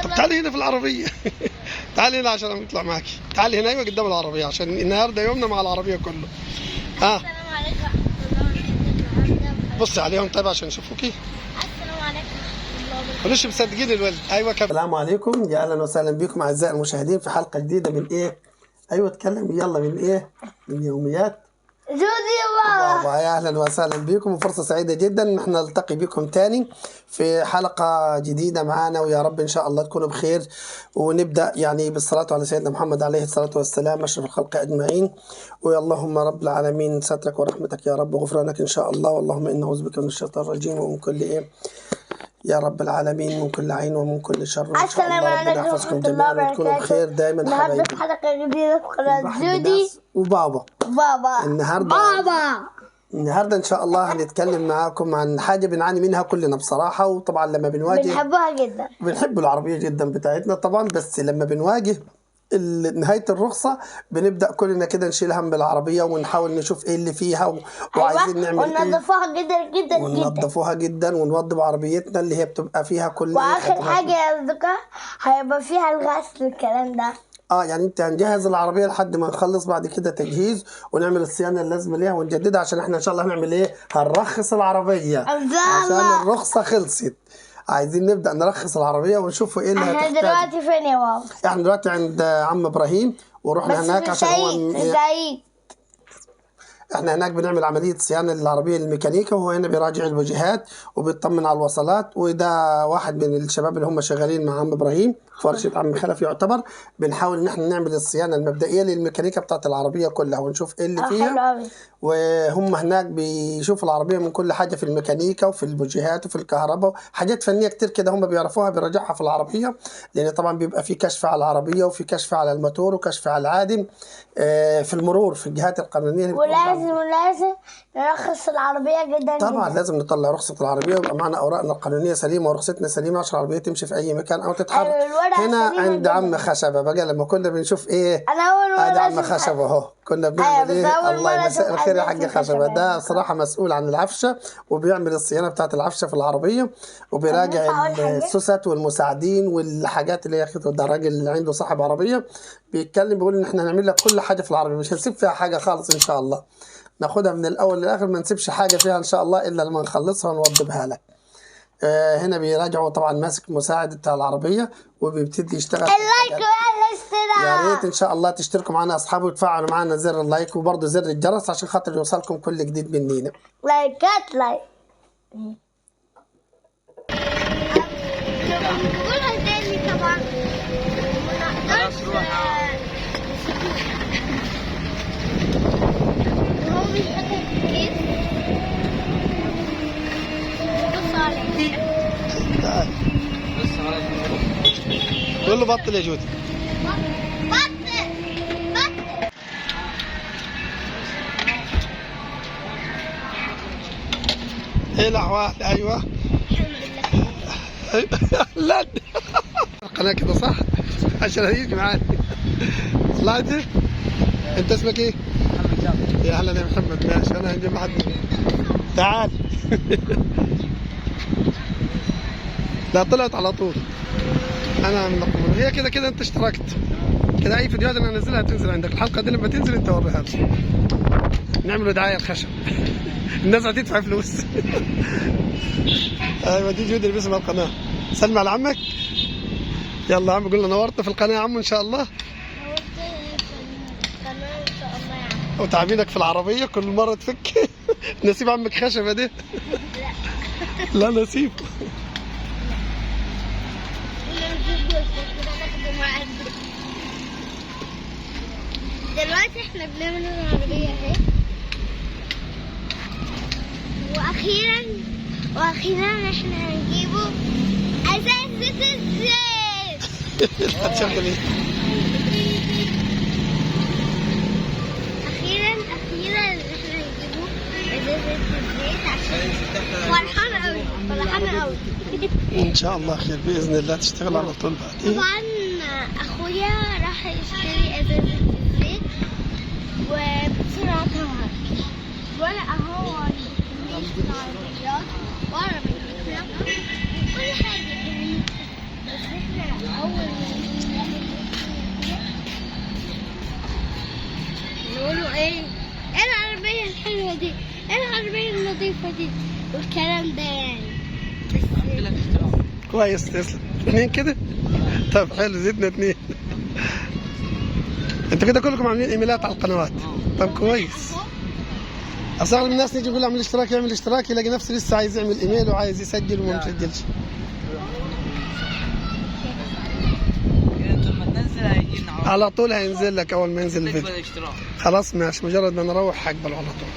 طب تعالي هنا في العربية. تعالي هنا عشان نطلع معاكي. تعالي هنا، ايوه قدام العربية عشان النهارده يومنا مع العربية كله. السلام عليكم ورحمة الله وبركاته. بصي عليهم طيب عشان يشوفوكي. السلام عليكم ورحمة الله وبركاته. مش مصدقين الولد. ايوه كمل. السلام عليكم، يا اهلا وسهلا بكم اعزائي المشاهدين في حلقة جديدة من ايه؟ ايوه اتكلم يلا، من ايه؟ من يوميات جودي وبابا. بابا. يا اهلا وسهلا بكم، وفرصه سعيدة جدا ان احنا نلتقي بكم تاني في حلقة جديدة معانا، ويا رب ان شاء الله تكونوا بخير. ونبدا يعني بالصلاة على سيدنا محمد عليه الصلاة والسلام اشرف الخلق اجمعين. ويا اللهم رب العالمين سترك ورحمتك يا رب وغفرانك ان شاء الله، واللهم انا نعوذ بك من الشيطان الرجيم ومن كل ايه يا رب العالمين، من كل عين ومن كل شر. وان شاء السلام الله ربنا عليكم يحفظكم ورحمة الله جميعا وتكونوا وبركاته. بخير دايما النهارده حبايبي. في حلقة جديدة في قناة نرحب جودي بالناس وبابا. بابا. بابا. النهارده ان شاء الله هنتكلم معاكم عن حاجة بنعاني منها كلنا بصراحة، وطبعا لما بنواجه بنحبها جدا، بنحب العربية جدا بتاعتنا طبعا، بس لما بنواجه نهاية الرخصة بنبدا كلنا كده نشيل هم بالعربية ونحاول نشوف ايه اللي فيها وعايزين نعمل ايه، وننضفوها جدا جدا جدا، وننضفوها جدا ونوضب عربيتنا اللي هي بتبقى فيها كل واخر حاجة يا اصدقاء هيبقى فيها الغسل والكلام ده. يعني انت هنجهز العربية لحد ما نخلص بعد كده تجهيز ونعمل الصيانة اللازمة ليها ونجددها، عشان احنا ان شاء الله هنعمل ايه؟ هنرخص العربية ان شاء عشان الله. الرخصة خلصت. عايزين نبدا نرخص العربية ونشوف ايه اللي احنا هتحتاجه. دلوقتي فين يا بابا؟ احنا دلوقتي عند عم ابراهيم، ورحنا بس هناك في عشان هو سعيد، في سعيد. احنا هناك بنعمل عملية صيانة للعربية الميكانيكا، وهو هنا بيراجع الوجهات وبيطمن على الوصلات. وده واحد من الشباب اللي هم شغالين مع عم ابراهيم في ورشه عم خلف يعتبر. بنحاول ان احنا نعمل الصيانة المبدئية للميكانيكا بتاعت العربية كلها ونشوف ايه اللي حلو فيها. أوي. وهم هناك بيشوفوا العربية من كل حاجة، في الميكانيكا وفي البوجيهات وفي الكهرباء، حاجات فنية كتير كده هم بيعرفوها بيراجعها في العربية، لان طبعا بيبقى في كشف على العربية وفي كشف على الموتور وكشف على العادم، في المرور في الجهات القانونية اللي بتقوم ولازم نرخص العربية جدا طبعا جدا. لازم نطلع رخصة العربية ويبقى معنا أوراقنا القانونية سليمة ورخصتنا سليمة عشان العربية تمشي في أي مكان أو تتحرك. أيوة، الورقة هنا سليمة عند جداً. عم خشبة بقى لما كنا بنشوف إيه، أنا أول مرة ادي عم أشوف خشبة أهو، كنا بنعمل بس إيه؟ أول الله مرة يمساء أشوف الخير يا حد حاج اسمه خشبة. خشبة. ده صراحة مسؤول عن العفشة وبيعمل الصيانة بتاعت العفشة في العربية، وبيراجع طب ينفع أقول حاجة؟ السوست والمساعدين والحاجات اللي هي خطوة. ده راجل اللي عنده صاحب عربية بيتكلم بيقول إن إحنا هنعمل لك كل حاجة في العربية، مش هنسيب فيها حاجة خالص إن شاء الله، ناخدها من الاول للاخر، ما نسيبش حاجة فيها ان شاء الله الا لما نخلصها ونوضبها لك. هنا بيراجعوا طبعا، ماسك مساعد بتاع العربية وبيبتدي يشتغل في ال like الحاجات. والاشتراك. يا ريت ان شاء الله تشتركوا معنا اصحابي وتفعلوا معنا زر ال like وبرضه زر الجرس عشان خاطر يوصلكم كل جديد مننا. لايكات like. نقولها تاني طبعا ما نقدرش. وهو بيحط الكيس. بص عليه. تعال قول له بطل يا جودي. بطل بطل. ايه الاحوال؟ ايوه الحمد لله. لا القناة كده صح؟ عشان هيجي معانا. طلعت؟ انت اسمك ايه؟ محمد. يا اهلا يا محمد. ماشي انا هنجيب حد. تعال. لا طلعت على طول. انا عامل قبول. هي كده كده انت اشتركت كده، اي فيديوهات انا انزلها تنزل عندك. الحلقة دي لما تنزل انت وريها لي. نعملوا دعاية الخشب. الناس هتدفع فلوس. ايوه دي جودي اللي باسم القناة. سلم على عمك. يلا يا عم قلنا نورت في القناة يا عم ان شاء الله. نورت في القناة ان شاء الله يا عم. وتعبينك في العربية كل مرة تفك. نسيب عمك خشبه دي. لا نسيب. دلوقتي احنا بنعمل العربية اهي، واخيرا احنا هنجيبه ازازة الزيت. هتشغل ايه؟ اخيرا احنا هنجيبه ازازة الزيت عشان فرحانة قوي، فرحانة قوي. ان شاء الله خير باذن الله تشتغل على طول بعدين. طبعا اخويا راح يشتري ازازة الزيت وبسرعة طبعا، وانا اهو كمية العربيات وعربيتنا وكل حاجة يعني، بس احنا والكلام ده يعني. بس لك اشتراك. كويس، تسلم. 2 كده. طب حلو، زدنا 2. انتوا كده كلكم عاملين ايميلات على القنوات. طب كويس. اصل اغلب الناس نيجي نقول اعمل اشتراك، يعمل اشتراك يلاقي نفسه لسه عايز يعمل ايميل وعايز يسجل وما مسجلش. كده انت لما تنزل هيجينا على طول هينزل لك اول ما ينزل الفيديو. تقبل الاشتراك. خلاص ماشي، مجرد ما نروح هقبله على طول.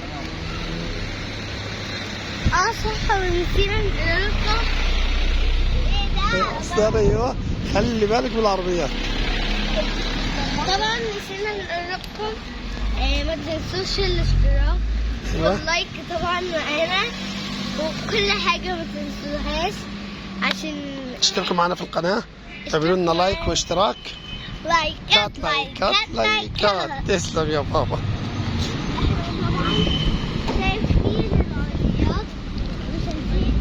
صح، ونسينا نقول لكم ايه ده. استنى، ايوه خلي بالك من العربيات. طبعا نسينا نقول لكم ما تنسوش الاشتراك ايوه وال like طبعا معانا وكل حاجة ما تنسوهاش عشان اشتركوا معنا في القناة، تعملوا لنا like واشتراك. لايكات لايكات لايكات. تسلم يا بابا. طبعا شايفين العربيات وشايفين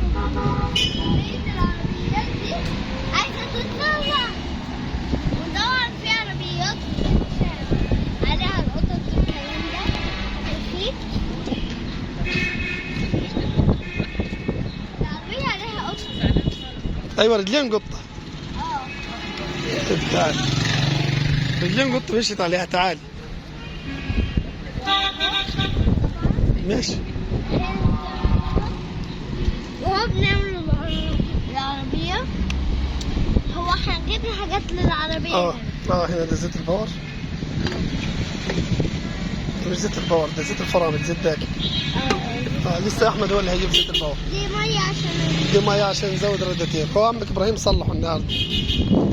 كمية العربيات دي عايزة تطلع، وطبعا في عربيات عليها القطط والكلام ده. شايفين العربية عليها قطط. ايوه رجلين قطة. طب تعال، رجلين قطة مشيت عليها. تعالي ماشي. وهو بنعمل العربية، هو هنجيب حاجات للعربية. هنا ده زيت ال power، مش زيت ال power، ده زيت الفرامل، زيت باكي. لسه احمد هو اللي هيجيب زيت ال power. دي مية عشان دي مية عشان نزود الرادياتير. هو عمك ابراهيم صلحه النهارده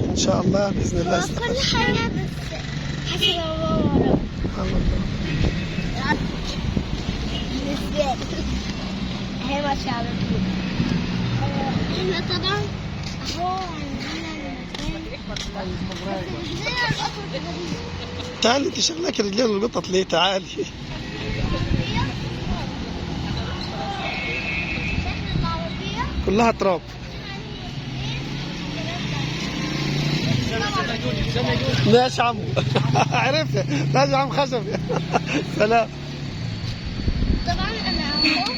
ان شاء الله باذن الله. هو كل حاجة بس حسب الله الله. بالذات هي ماشية على طول. احنا طبعا اهو عندنا المكان، بس رجلينا القطط غريبة. تعالي انت شغلك رجلين القطط ليه؟ تعالي. شكل العربية كلها تراب. ماشي عمو. عرفت، ماشي عم خشب. سلام. طبعا انا اهو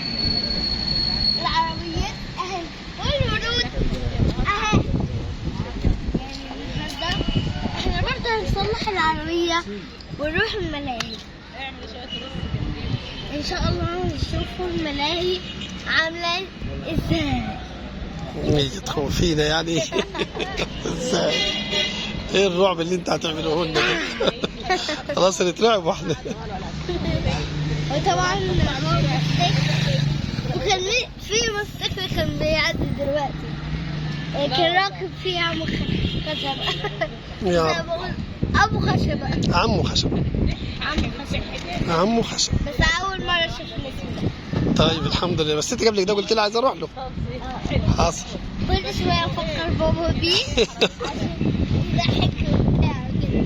العربيات اهي والورود اهي. يعني النهارده احنا برضه هنصلح العربية ونروح الملاهي ان شاء الله. نشوفوا الملاهي عاملة ازاي. تخوفينا يعني. ازاي؟ ايه الرعب اللي انت هتعمله لنا ده؟ خلاص نترعب واحنا. وطبعا وكان في موتوسيكل كان بيعدي دلوقتي، كان راكب فيه عم خشبة. يا أنا رب. بقول أبو خشبة. عمو خشب. عم خشبة. عمو خشب. بس أول مرة شفنا كده. طيب الحمد لله. بس انت قبل كده قلت لي عايز اروح له. حاصل. كل شوية أفكر بابا بيه عشان يضحك وبتاع كده.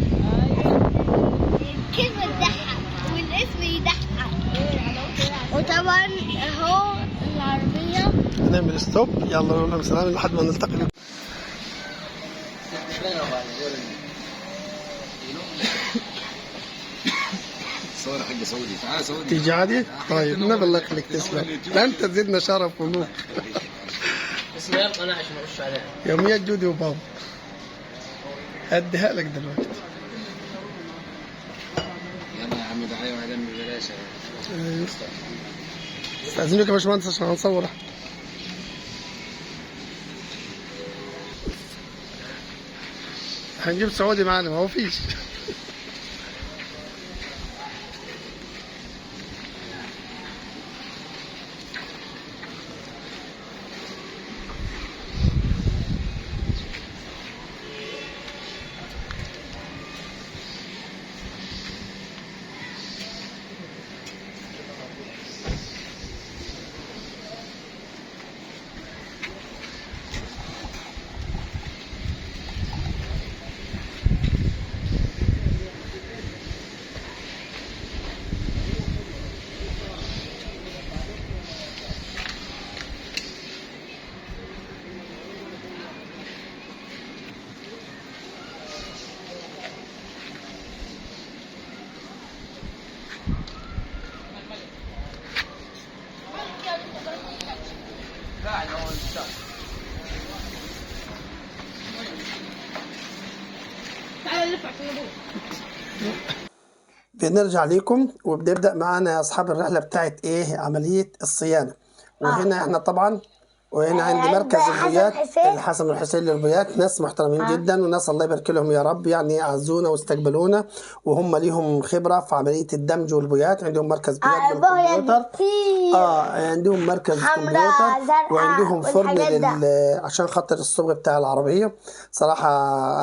الكلمة تضحك والاسم يضحك. وطبعا أهو العربية. هنعمل ستوب، يلا نقول لهم سلام لحد ما نلتقي بكم. صور حق سعودي، تعال سعودي. تيجي عادي؟ طيب النبي الله يخليك، تسلم. لا انت تزيدنا شرف ونور. اسمها القناة عشان اخش عليها. يوميات جودي وبابا. هديها لك دلوقتي. يلا يا عم دعاية وإعلان ببلاش. أيوه. استأذنك يا باشمهندس عشان هنصور. هنجيب سعودي معانا، ما هو فيش. بنرجع ليكم وبنبدأ معانا يا أصحاب الرحلة بتاعت إيه؟ عملية الصيانة. وهنا إحنا طبعا وهنا عند مركز البويات الحسن والحسين للبويات، ناس محترمين جدا وناس الله يبارك لهم يا رب، يعني عزونا واستقبلونا وهم ليهم خبرة في عملية الدمج والبويات. عندهم مركز بويات بالكمبيوتر، عندهم مركز كمبيوتر وعندهم فرن عشان خاطر الصبغ بتاع العربية. صراحة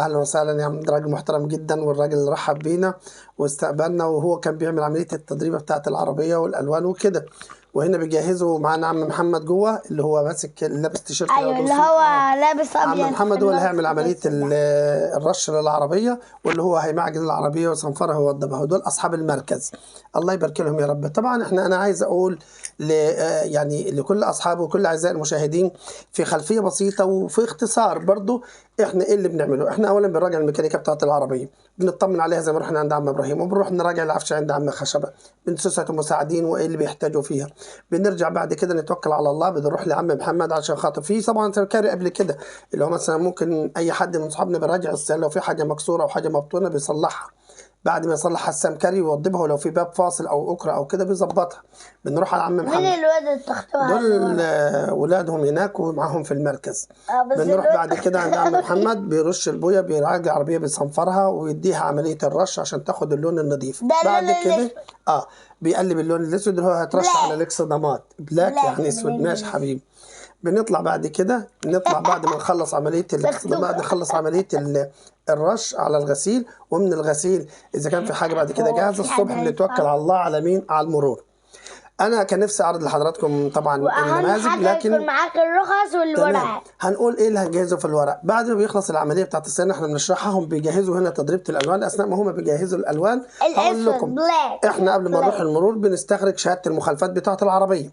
أهلا وسهلا يا عم، راجل محترم جدا، والراجل رحب بينا واستقبلنا، وهو كان بيعمل عملية التدريب بتاعت العربية والألوان وكده. وهنا بيجهزوا معانا عم محمد جوه اللي هو ماسك لابس تيشيرت، ايوه اللي هو لابس ابيض. عم محمد هو اللي هيعمل عملية الرش للعربية، واللي هو هيمعجن العربية وصنفرها ووضبها. دول اصحاب المركز، الله يبارك لهم يا رب. طبعا احنا انا عايز اقول يعني لكل اصحابه وكل اعزائي المشاهدين في خلفية بسيطة وفي اختصار برضو احنا ايه اللي بنعمله. احنا اولا بنراجع الميكانيكا بتاعت العربية، بنطمن عليها زي ما رحنا عند عم ابراهيم، وبنروح نراجع العفش عند عم خشبه، بنسوسة المساعدين وايه اللي بيحتاجوا فيها. بنرجع بعد كده نتوكل على الله، بنروح لعم محمد عشان خاطر في طبعا سمكري قبل كده اللي هو مثلا ممكن اي حد من اصحابنا بيراجع الصيانة، لو في حاجة مكسورة او حاجة مبطونه بيصلحها. بعد ما يصلحها السمكري يوضبها، ولو في باب فاصل او اكره او كده بيظبطها. بنروح على عم محمد. مين الواد التختوه؟ دول ولادهم هناك ومعاهم في المركز. بنروح بعد كده عند عم محمد، بيرش البويه، بيراجع العربية، بيصنفرها ويديها عملية الرش عشان تاخد اللون النظيف. بعد كده بيقلب اللون الاسود اللي هو هيترش على الاكسدامات، black يعني اسود. ماشي حبيبي. بنطلع بعد كده، نطلع بعد ما نخلص عملية بعد نخلص عملية الرش على الغسيل، ومن الغسيل اذا كان في حاجة بعد كده جاهزة الصبح بنتوكل على الله على مين؟ على المرور. انا كان نفسي اعرض لحضراتكم طبعا النماذج، لكن يكون معاك الرخص والورق. هنقول ايه اللي هنجهزه في الورق بعد ما بيخلص العملية بتاعت الصيانة. احنا بنشرحها، هم بيجهزوا هنا تضريبه الالوان. اثناء ما هم بيجهزوا الالوان هقول لكم احنا قبل ما نروح المرور بنستخرج شهادة المخالفات بتاعه العربية.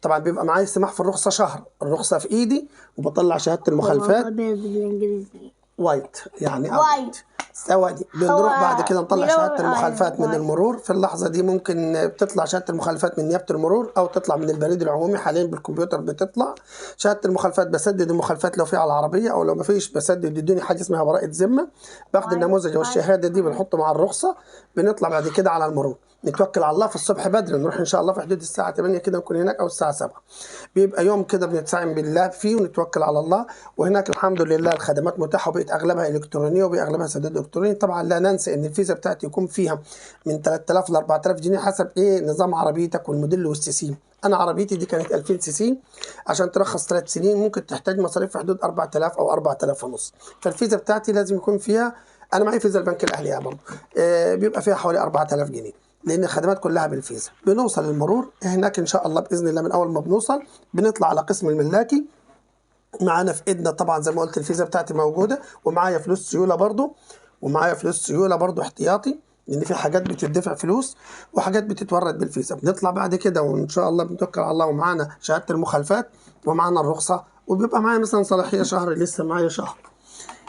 طبعا بيبقى معايا سماح في الرخصة شهر، الرخصة في ايدي وبطلع شهادة المخالفات white يعني white سوادي. بنروح بعد كده نطلع شهادة المخالفات من المرور. في اللحظة دي ممكن بتطلع شهادة المخالفات من نيابة المرور او تطلع من البريد العمومي، حاليا بالكمبيوتر بتطلع شهادة المخالفات. بسدد المخالفات لو في على العربية، او لو ما فيش بسدد، يدوني حاجة اسمها براءه ذمه. باخد النموذج والشهادة دي بنحطه مع الرخصة، بنطلع بعد كده على المرور. نتوكل على الله في الصبح بدري، نروح ان شاء الله في حدود الساعة 8 كده نكون هناك، او الساعة 7. بيبقى يوم كده بنتساعد بالله فيه ونتوكل على الله. وهناك الحمد لله الخدمات متاحة، وبقت اغلبها الكترونية وبقى اغلبها سداد الكتروني. طبعا لا ننسى ان الفيزا بتاعتي يكون فيها من 3000 ل 4000 جنيه حسب ايه نظام عربيتك والموديل والسي سي. انا عربيتي دي كانت 2000 سي سي، عشان ترخص 3 سنين ممكن تحتاج مصاريف في حدود 4000 او 4000 ونص. فالفيزا بتاعتي لازم يكون فيها، انا معي فيزا البنك الاهلي برضه، بيبقى فيها حوالي 4000 جنيه لان الخدمات كلها بالفيزا. بنوصل المرور هناك ان شاء الله باذن الله. من اول ما بنوصل بنطلع على قسم الملاكي، معانا في ايدنا طبعا زي ما قلت الفيزا بتاعتي موجودة، ومعايا فلوس سيولة برضو، ومعايا فلوس سيولة برضو احتياطي، لان في حاجات بتدفع فلوس وحاجات بتتورد بالفيزا. بنطلع بعد كده وان شاء الله بنتوكل على الله، ومعانا شهادة المخالفات ومعانا الرخصة، وبيبقى معايا مثلا صلاحية شهر، لسه معايا شهر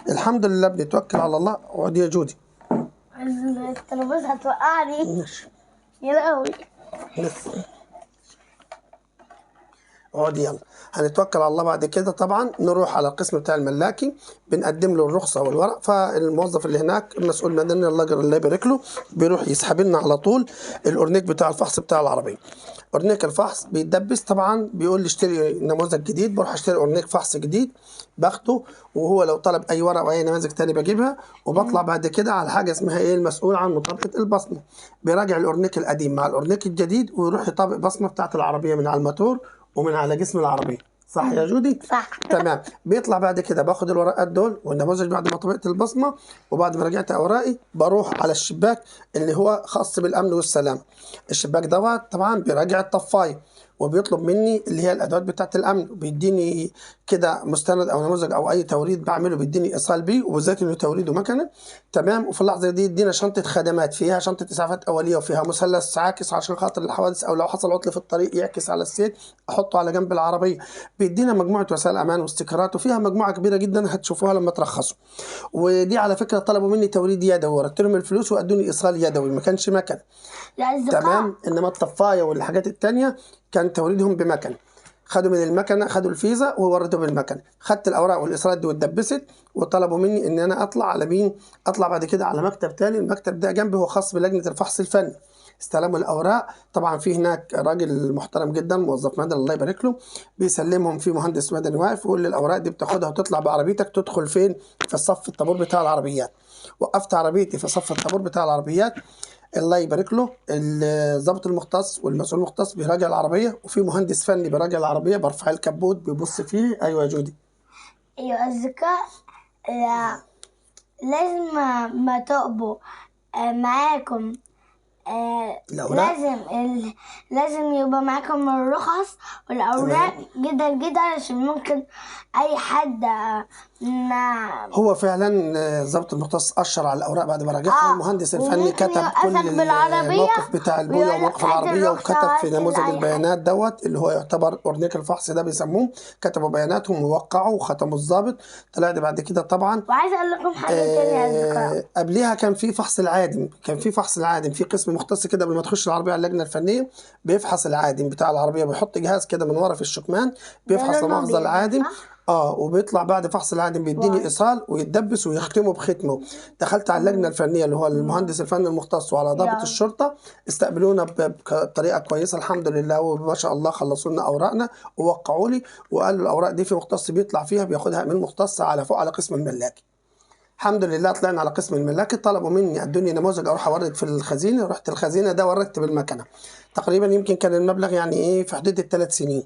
الحمد لله. بنتوكل على الله. اقعد يا جودي، الترابيزة هتوقعني. ماشي يا لهوي. لسه اقعد يلا. هنتوكل على الله بعد كده. طبعا نروح على القسم بتاع الملاكي، بنقدم له الرخصة والورق. فالموظف اللي هناك المسؤول مدني الله يبارك له بيروح يسحب لنا على طول الاورنيك بتاع الفحص بتاع العربية. اورنيك الفحص بيتدبس طبعا، بيقول لي اشتري نموذج جديد، بروح اشتري اورنيك فحص جديد باخده، وهو لو طلب اي ورق او اي نماذج تاني بجيبها. وبطلع بعد كده على حاجة اسمها ايه، المسؤول عن مطابقه البصمة. بيراجع الاورنيك القديم مع الاورنيك الجديد ويروح يطابق بصمة بتاعه العربية من على الموتور ومن على جسم العربية. صح يا جودي؟ صح. تمام. بيطلع بعد كده باخد الورقات دول والنموذج بعد ما طبقت البصمة وبعد ما رجعت اوراقي، بروح على الشباك اللي هو خاص بالامن والسلامة. الشباك دوت طبعا بيراجع الطفايه وبيطلب مني اللي هي الادوات بتاعت الامن، وبيديني كده مستند او نموذج او اي توريد بعمله، بيديني ايصال بيه، وبالذات انه توريده مكنه. تمام. وفي اللحظة دي يدينا شنطه خدمات فيها شنطه اسعافات اوليه، وفيها مثلث عاكس عشان خاطر الحوادث، او لو حصل عطل في الطريق يعكس على السير احطه على جنب العربية. بيدينا مجموعة وسائل امان واستيكرات، وفيها مجموعة كبيرة جدا هتشوفوها لما ترخصوا. ودي على فكرة طلبوا مني توريد يدوي، وردت لهم الفلوس وادوني ايصال يدوي، ما كانش مكنه. تمام. انما الطفايه والحاجات الثانية كان توريدهم بمكن. خدوا من المكنه، خدوا الفيزا ووردوا بالمكنه. خدت الاوراق والاصرارات دي واتدبست، وطلبوا مني ان انا اطلع على مين؟ اطلع بعد كده على مكتب تاني. المكتب ده جنبي هو خاص بلجنه الفحص الفني. استلموا الاوراق، طبعا في هناك راجل محترم جدا موظف مدني الله يبارك له، بيسلمهم، في مهندس مدني واقف ويقول لي الاوراق دي بتاخدها وتطلع بعربيتك تدخل فين؟ في الصف الطابور بتاع العربيات. وقفت عربيتي في صف الطابور بتاع العربيات، الله يبارك له الضابط المختص والمسؤول المختص بيراجع العربية، وفي مهندس فني بيراجع العربية، برفع الكبوت بيبص فيه. ايوه يا جودي. ايوه اصدقاء، لازم ما تقبوا معاكم الأوراق. لازم يبقى معاكم الرخص والأوراق جدا جدا، عشان ممكن أي حد ما هو فعلا الضابط المختص اشر على الاوراق بعد ما راجعها. المهندس الفني كتب كل الموقف بتاع البويه وموقف العربية، وكتب في نموذج البيانات دوت اللي هو يعتبر اورنيك الفحص ده بيسموه، كتبوا بياناتهم ووقعوا وختموا الضابط. طلعت بعد كده طبعا. وعايز اقول لكم حاجة ثانية يا اصدقاء، قبليها كان في فحص العادم، كان في فحص العادم في قسم مختص كده قبل ما تخش العربية على اللجنة الفنية، بيفحص العادم بتاع العربية، بيحط جهاز كده من ورا في الشكمان بيفحص مؤاخذة العادم. وبيطلع بعد فحص العادم بيديني ايصال ويتدبس ويختمه بختمه. دخلت على اللجنة الفنية اللي هو المهندس الفني المختص وعلى ضابط الشرطة، استقبلونا بطريقة كويسة الحمد لله، وما شاء الله خلصوا لنا اوراقنا ووقعوا لي، وقالوا الاوراق دي في مختص بيطلع فيها بياخدها من مختص على فوق على قسم الملاكي. الحمد لله طلعنا على قسم الملاكي، طلبوا مني ادوني نموذج اروح اورد في الخزينة. رحت الخزينة ده وردت بالمكنه، تقريبا يمكن كان المبلغ يعني ايه في حدود ال3 سنين،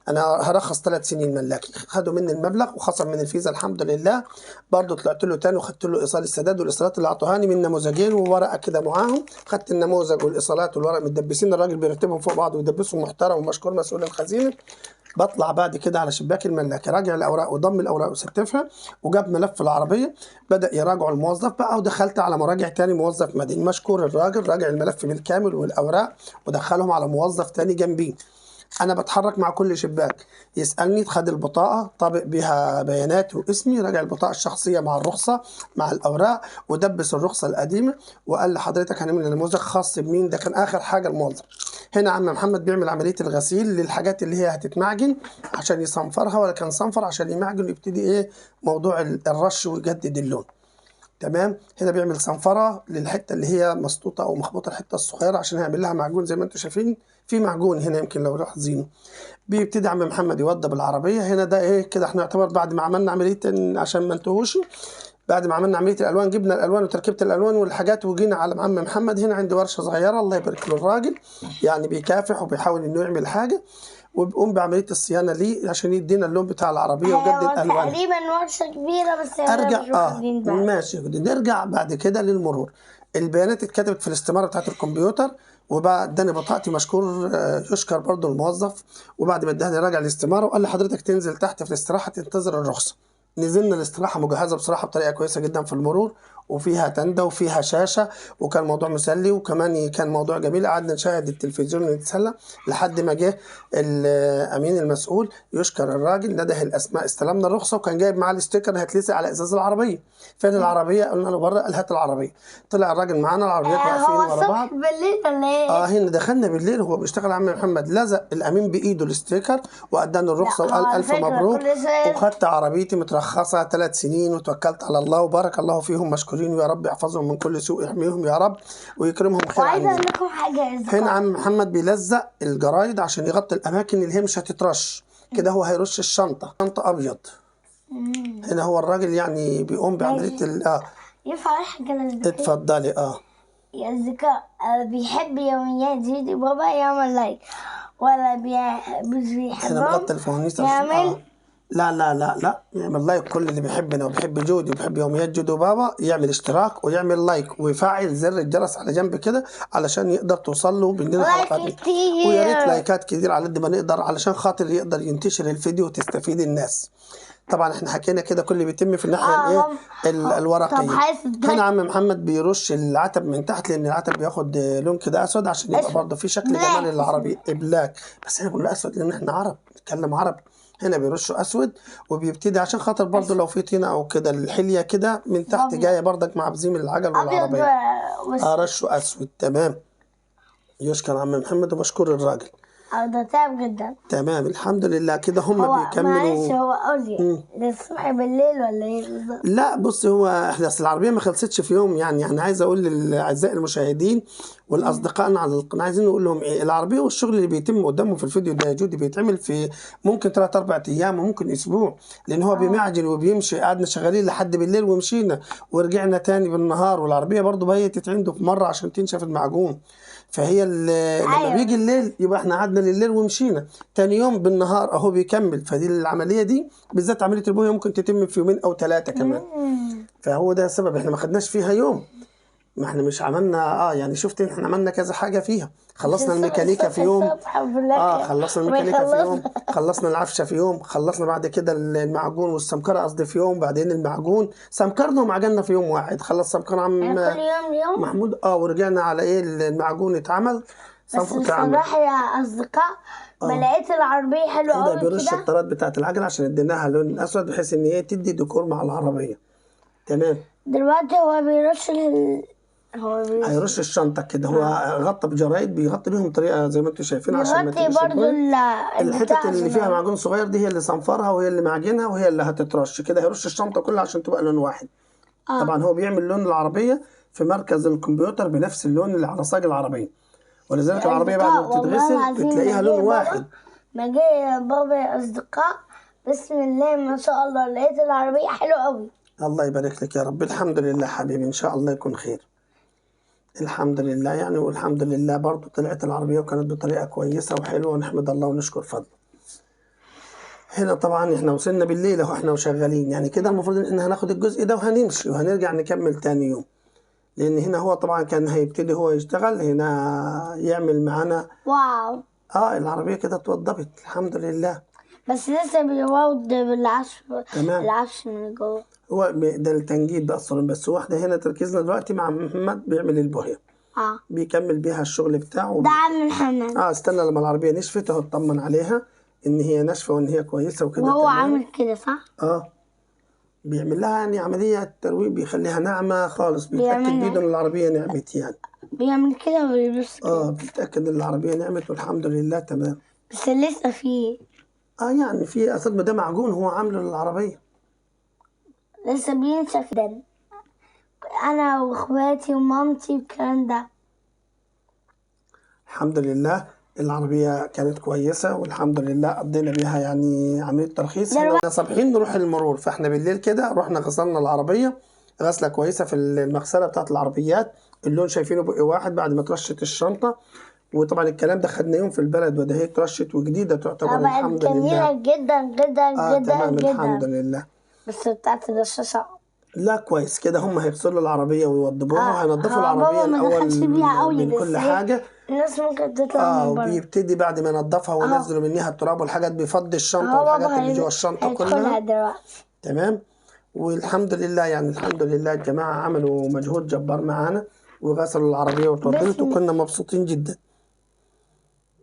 انا هرخص 3 سنين ملاكي. خدوا مني المبلغ وخصم من الفيزا الحمد لله. برضه طلعت له تاني وخدت له ايصال السداد والايصالات اللي اعطوهاني من نموذجين وورقة كده معاهم. خدت النموذج والايصالات والورق متدبسين، الراجل بيرتبهم فوق بعض ويدبسهم محترم ومشكور مسؤول الخزينة. بطلع بعد كده على شباك الملاكي، راجع الاوراق وضم الاوراق وستفها، وجاب ملف العربية، بدا يراجعه الموظف بقى. ودخلت على مراجع تاني موظف مدني مشكور الراجل، راجع الملف بالكامل والاوراق ودخلهم على موظف تاني جنبي. انا بتحرك مع كل شباك يسالني، خد البطاقة طابق بيها بياناتي واسمي، راجع البطاقة الشخصية مع الرخصة مع الاوراق، ودبس الرخصة القديمة، وقال لحضرتك هنعمل نموذج خاص بمين. ده كان اخر حاجة الموظف. هنا عم محمد بيعمل عملية الغسيل للحاجات اللي هي هتتمعجن عشان يصنفرها، ولا كان صنفر عشان يمعجن ويبتدي ايه موضوع الرش ويجدد اللون. تمام. هنا بيعمل صنفره للحتة اللي هي مسطوطه او مخبوطه، الحتة الصغيرة عشان هيعمل لها معجون زي ما انتم شايفين في معجون هنا يمكن لو لاحظينه. بيبتدي عم محمد يوضب العربية هنا. ده ايه كده احنا يعتبر بعد ما عملنا عملية عشان ما انتهوش، بعد ما عملنا عملية الالوان جبنا الالوان وتركيبه الالوان والحاجات، وجينا على عم محمد هنا عنده ورشه صغيرة الله يبارك له الراجل، يعني بيكافح وبيحاول انه يعمل حاجة، وبيقوم بعملية الصيانة ليه عشان يدينا اللون بتاع العربية ويجدد الوانها. تقريبا ورشه كبيرة بس ارجع ماشي. نرجع بعد كده للمرور. البيانات اتكتبت في الاستمارة بتاعت الكمبيوتر، وبقى اداني بطاقتي مشكور يشكر برضو الموظف. وبعد ما اداني راجع الاستمارة وقال لي حضرتك تنزل تحت في الاستراحة تنتظر الرخصة. نزلنا الاستراحة مجهزة بصراحة بطريقة كويسة جدا في المرور، وفيها تندة وفيها شاشة، وكان موضوع مسلي وكمان كان موضوع جميل. قعدنا نشاهد التلفزيون ونتسلى لحد ما جه الامين المسؤول يشكر الراجل، نده الاسماء، استلمنا الرخصة، وكان جايب معاه ال sticker هتلزق على ازاز العربية. فين العربية؟ قلنا له بره. قال هات العربية. طلع الراجل معانا، العربيات واقفين ورا بعض. بالليل ولا ايه؟ هنا دخلنا بالليل، هو بيشتغل عم محمد، لزق الامين بايده ال sticker واداني الرخصة وقال الف مبروك، وخدت عربيتي مترخصه 3 سنين وتوكلت على الله وبارك الله فيهم مشكورين، ويا رب يحفظهم من كل سوء، يحميهم يا رب ويكرمهم خير. وعايزه اقول لكم حاجة، هنا عم محمد بيلزق الجرايد عشان يغطي الاماكن اللي هي مش هتترش كده، هو هيرش الشنطة، شنطه ابيض. هنا هو الراجل يعني بيقوم بعملية ينفع اقول حاجة؟ اتفضلي. يا اصدقاء بيحب يوميات جودي بابا يعمل like، ولا مش بيحبهم هنا بغطي الفوانيس يعمل لا لا لا لا، يعمل like. كل اللي بيحبنا وبيحب جودي وبيحب يوميات جودي وبابا يعمل اشتراك ويعمل like ويفعل زر الجرس على جنب كده علشان يقدر توصل له مننا حلقات، ويا ريت لايكات كتير على قد ما نقدر علشان خاطر يقدر ينتشر الفيديو وتستفيد الناس. طبعا احنا حكينا كده كل اللي بيتم في الناحية الايه الورقية. هنا عم محمد بيرش العتب من تحت لان العتب بياخد لون كده اسود عشان يبقى برضه في شكل جمالي للعربي black، بس احنا بنقول اسود لان احنا عرب نتكلم عربي. هنا بيرشوا اسود وبيبتدي عشان خاطر برضه لو في طينه او كده الحلية كده من تحت جاية برضك مع بزيم العجل والعربية. رشوا اسود. تمام، يشكر عم محمد ومشكور الراجل. ده تعب جدا. تمام الحمد لله كده هم بيكملوا. معلش هو قولي للصبح بالليل ولا ايه بالظبط؟ لا بص، هو احنا اصل العربية ما خلصتش في يوم، يعني انا عايز اقول للاعزاء المشاهدين والاصدقائنا على القناة، عايزين نقول لهم ايه العربية والشغل اللي بيتم قدامهم في الفيديو ده يا جودي بيتعمل في ممكن 3 4 ايام وممكن اسبوع، لان هو بيمعجن وبيمشي. قعدنا شغالين لحد بالليل ومشينا ورجعنا تاني بالنهار، والعربية برضو بيتت عنده في مرة عشان تنشف المعجون. فهي لما بيجي الليل يبقى احنا قعدنا لليل ومشينا تاني يوم بالنهار اهو بيكمل. فدي العملية دي بالذات عملية البويه ممكن تتم في 2 أو 3 كمان. فهو ده السبب احنا ما خدناش فيها يوم، ما احنا مش عملنا يعني شفت احنا عملنا كذا حاجة فيها. خلصنا الميكانيكا في يوم، خلصنا الميكانيكا في يوم، خلصنا العفشه في يوم، خلصنا بعد كده المعجون والسمكره قصدي في يوم، بعدين المعجون سمكرنا ومعجننا في يوم واحد. خلص سمكر عم كل يوم محمود ورجعنا على ايه المعجون اتعمل. بس بصراحة يا اصدقاء ما لقيت العربية حلوة قوي كده. بيرش الطرات بتاعت العجلة عشان اديناها لون اسود بحيث ان هي تدي ديكور مع العربية. تمام. دلوقتي هو بيرش هيرش الشنطة كده، هو غطى بجرايد، بيغطي بيهم طريقه زي ما انتم شايفين عشان ما تبقاش برضه الحتت اللي فيها معجون صغير دي هي اللي صنفرها وهي اللي معجنها وهي اللي هتترش كده. هيرش الشنطة كلها عشان تبقى لون واحد. طبعا هو بيعمل لون العربية في مركز الكمبيوتر بنفس اللون اللي على صاج العربية، ولذلك العربية بعد ما بتتغسل بتلاقيها لون واحد. ما جه بابا يا اصدقاء بسم الله ما شاء الله لقيت العربية حلوة قوي. الله يبارك لك يا رب. الحمد لله حبيبي، ان شاء الله يكون خير. الحمد لله يعني، والحمد لله برضو طلعت العربية وكانت بطريقة كويسة وحلوة، ونحمد الله ونشكر فضله. هنا طبعا احنا وصلنا بالليل اهو، احنا وشغالين يعني كده. المفروض ان احنا هناخد الجزء ده وهنمشي وهنرجع نكمل تاني يوم، لان هنا هو طبعا كان هيبتدي هو يشتغل هنا يعمل معانا. واو العربية كده اتوضبت الحمد لله، بس لسه بيوضب بالعفش. تمام. العفش من جوه هو ده التنجيد بقى الصالون. بس هو احنا هنا تركيزنا دلوقتي مع محمد بيعمل البوهيه، بيكمل بيها الشغل بتاعه. ده عم محمد. استنى لما العربية نشفت اهو، اطمن عليها ان هي ناشفة وان هي كويسة وكده. وهو عامل كده صح؟ بيعمل لها يعني عملية ترويب، بيخليها ناعمة خالص، بيتاكد بيده ان العربية نعمت يعني. بيعمل كده ويبص كده. بيتاكد ان العربية نعمت والحمد لله تمام. بس لسه فيه يعني في اصل ما ده معجون هو عامله للعربية، لسه بينشف ده. انا واخواتي ومامتي والكلام ده. الحمد لله العربية كانت كويسة والحمد لله قضينا بيها يعني عملية ترخيص. احنا صابحين نروح المرور، فاحنا بالليل كده رحنا غسلنا العربية غسله كويسة في المغسلة بتاعت العربيات. اللون شايفينه بقي واحد بعد ما ترشت الشنطة، وطبعا الكلام ده خدنا يوم في البلد، وده هي اترشت وجديدة تعتبر الحمد لله. جميلة جدا جدا جدا تمام جدا الحمد لله. بس بتاعت الرشاشة لا كويس كده، هم هيغسلوا العربية ويوضبوها وهينضفوا العربية الاول من كل حاجة. الناس ممكن تطلع من بره. وبيبتدي بعد ما ينضفها وينزلوا منها التراب والحاجات، بيفضي الشنطة والحاجات اللي جوه الشنطة كلها دلوقتي. تمام والحمد لله يعني، الحمد لله الجماعة عملوا مجهود جبار معانا وغسلوا العربية وتوضبت، وكنا مبسوطين جدا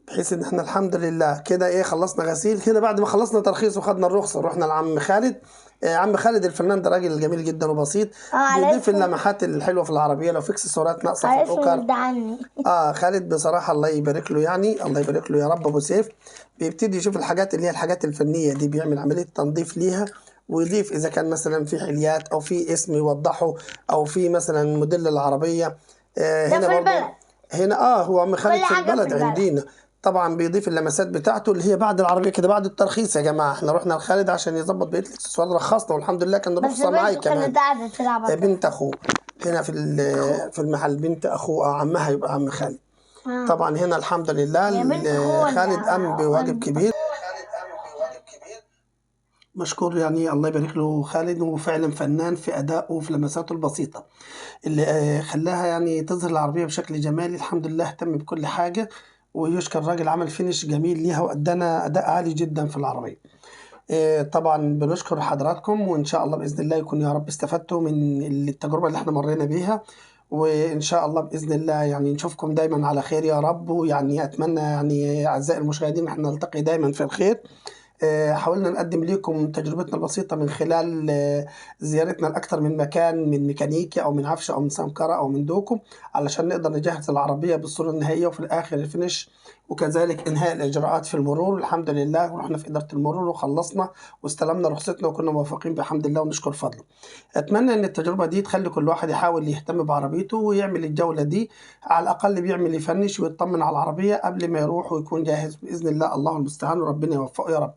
بحيث ان احنا الحمد لله كده ايه خلصنا غسيل كده. بعد ما خلصنا ترخيص وخدنا الرخصة رحنا لعم خالد. عم خالد الفنان ده راجل جميل جدا وبسيط، بيضيف اللمحات الحلوة في العربية لو في اكسسوارات ناقصه في الاوكر. خالد بصراحة الله يبارك له يعني، الله يبارك له يا رب. ابو سيف بيبتدي يشوف الحاجات اللي هي الحاجات الفنية دي، بيعمل عملية تنظيف ليها ويضيف اذا كان مثلا في حليات او في اسم يوضحه او في مثلا موديل العربية. هنا برضه هنا هو عم خالد في البلد عندنا طبعا بيضيف اللمسات بتاعته اللي هي بعد العربية كده بعد الترخيص. يا جماعة احنا رحنا لخالد عشان يظبط بقية الاكسسوارات، رخصنا والحمد لله كان الرخصة معايا كمان. بنت اخوه هنا في المحل، بنت اخوه عمها يبقى عم خالد. طبعا هنا الحمد لله خالد قام بواجب كبير، مشكور يعني الله يبارك له خالد، وفعلا فنان في أدائه وفي لمساته البسيطة اللي خلاها يعني تظهر العربية بشكل جمالي. الحمد لله اهتم بكل حاجة ويشكر الراجل، عمل فينش جميل ليها وأدانا أداء عالي جدا في العربية. طبعا بنشكر حضراتكم، وإن شاء الله بإذن الله يكون يا رب استفدتوا من التجربة اللي احنا مرينا بيها، وإن شاء الله بإذن الله يعني نشوفكم دايما على خير يا رب. ويعني أتمنى يعني أعزائي المشاهدين احنا نلتقي دايما في الخير. حاولنا نقدم لكم تجربتنا البسيطة من خلال زيارتنا لأكثر من مكان، من ميكانيكي أو من عفشة أو من سمكرة أو من دوكو، علشان نقدر نجهز العربية بالصورة النهائية وفي الآخر ال finish، وكذلك إنهاء الإجراءات في المرور. الحمد لله ورحنا في إدارة المرور وخلصنا واستلمنا رخصتنا وكنا موفقين بحمد الله ونشكر فضله. أتمنى إن التجربة دي تخلي كل واحد يحاول يهتم بعربيته ويعمل الجولة دي، على الأقل بيعمل يفنش ويطمن على العربية قبل ما يروح ويكون جاهز بإذن الله. الله المستعان وربنا يوفقه يا رب.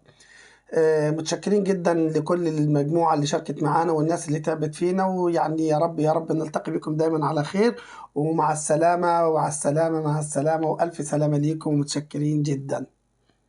متشكرين جدا لكل المجموعة اللي شاركت معانا والناس اللي تعبت فينا، ويعني يا رب يا رب نلتقي بكم دايما على خير، ومع السلامة، وعلى السلامة، مع السلامة، وألف سلامة ليكم، ومتشكرين جدا.